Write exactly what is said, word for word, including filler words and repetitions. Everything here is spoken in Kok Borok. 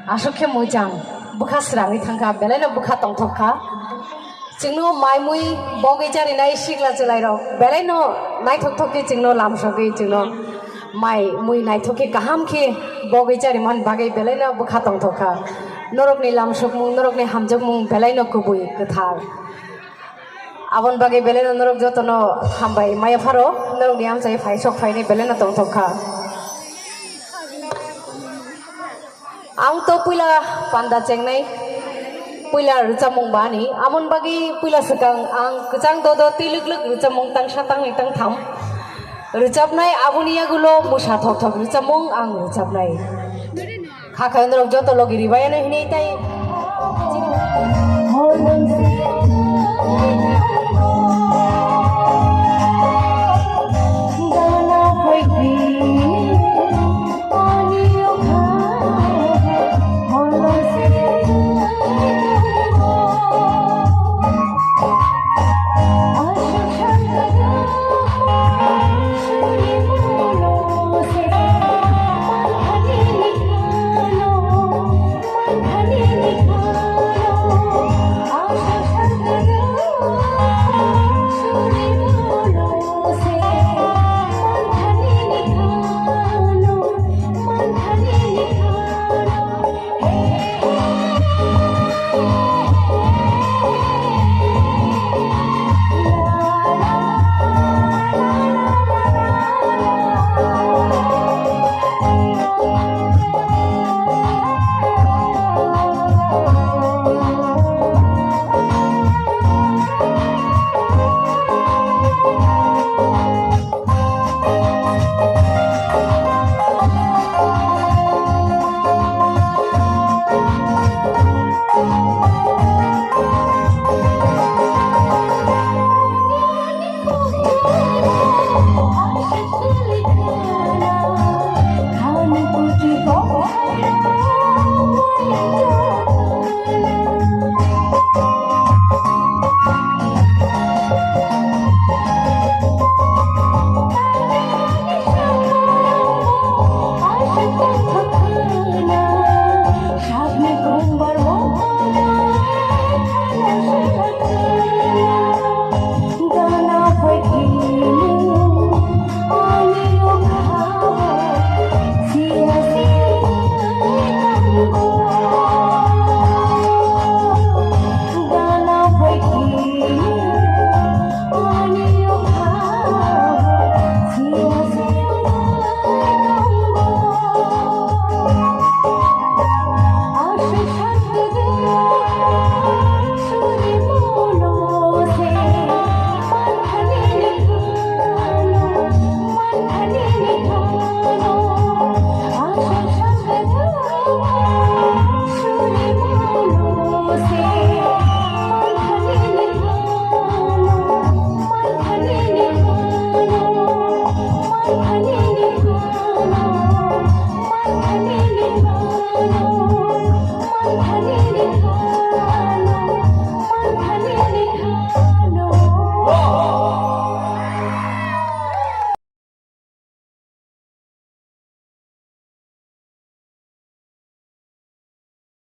Aswk khe mujang, bwkha srangwi thangkha, belaino bwkha tongthok kha. Chwngno mai mui bogwi charinai sikla chwlairok, belaino naithok thok khe chwngno lamsogwi chwngno mai mui naithok khe kaham khe bogwi chariman bagwi belaino bwkha tongthok kha. Norokni lamsokmung, norokni hamjakmung belaino kubui kwthar. Aboni bagwi belaino norok jotono hambai maya pharo, norokni amchai phai sok phaini belaino tongthok kha. Ang to puila panda chengnai, puila rwchapmung bani, amon bagwi puila swkang ang kwchang dodo twi lwk lwk rwchapmung tangsa tangni tangtham rwchapnai, aboni yagulo mwsa thok thok rwchapmung ang rwchapnai. Kha khe norok joto logi ribai ano hinwi tai.